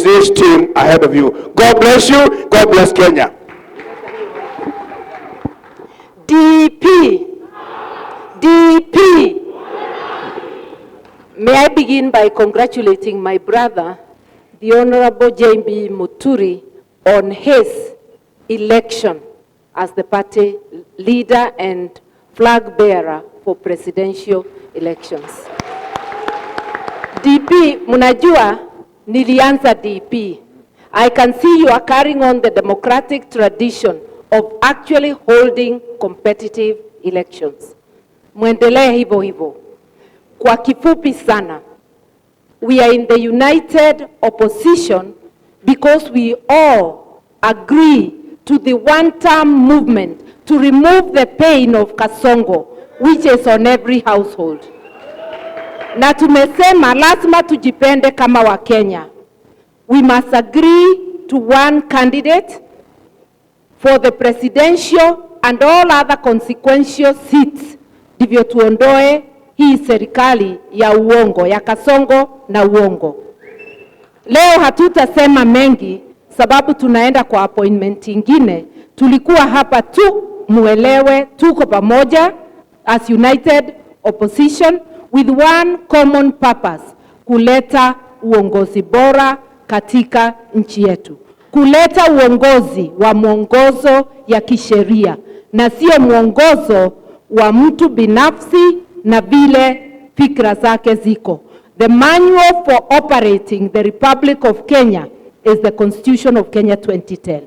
this team ahead of you. God bless you. God bless Kenya. DP. DP. May I begin by congratulating my brother, the Honorable J.B. Muturi, on his election as the party leader and flag bearer for presidential elections. DP, mnajua nilianza DP. I can see you are carrying on the democratic tradition of actually holding competitive elections. Mwendelee hivyo hivyo. Kwa kifupi sana, we are in the united opposition because we all agree to the one-term movement to remove the pain of Kasongo, which is on every household. Na tumesema lazima tujipende kama Wakenya. We must agree to one candidate for the presidential and all other consequential seats, ndivyo tuondoe hii serikali ya uongo ya Kasongo na uongo. Leo hatutasema mengi sababu tunaenda kwa appointment ingine. Tulikuwa hapa tu muelewe, tuko pamoja as united opposition with one common purpose, kuleta uongozi bora katika nchi yetu, kuleta uongozi wa mwongozo ya kisheria na sio mwongozo wa mtu binafsi na vile fikra zake ziko. The manual for operating the Republic of Kenya is the Constitution of Kenya 2010.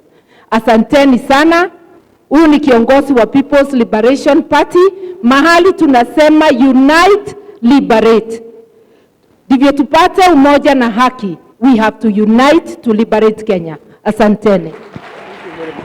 Asanteni sana. Huyu ni kiongozi wa People's Liberation Party, mahali tunasema unite, liberate. Ndivyo tupate umoja na haki. We have to unite to liberate Kenya. Asanteni. Thank you very much.